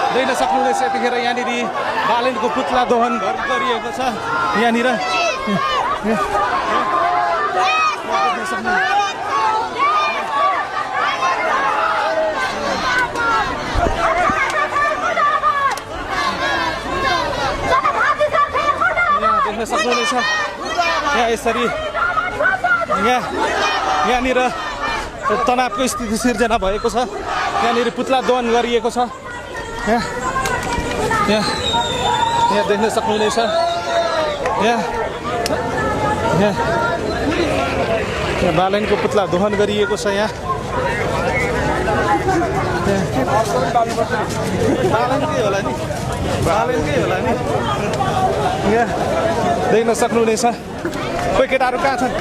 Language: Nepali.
देख्न सक्नुहुनेछ यतिखेर यहाँनिर बालेनको पुतला दहन गरिएको छ यहाँनिर देख्न सक्नुहुनेछ यहाँ यसरी यहाँनिर तनावको स्थिति सिर्जना भएको छ यहाँनिर पुतला दहन गरिएको छ यहाँ देख्न सक्नुहुनेछ यहाँ बालेनको पुतला दहन गरिएको छ यहाँ बालेनकै होला नि यहाँ देख्न सक्नुहुनेछ खोइ केटाहरू कहाँ छन्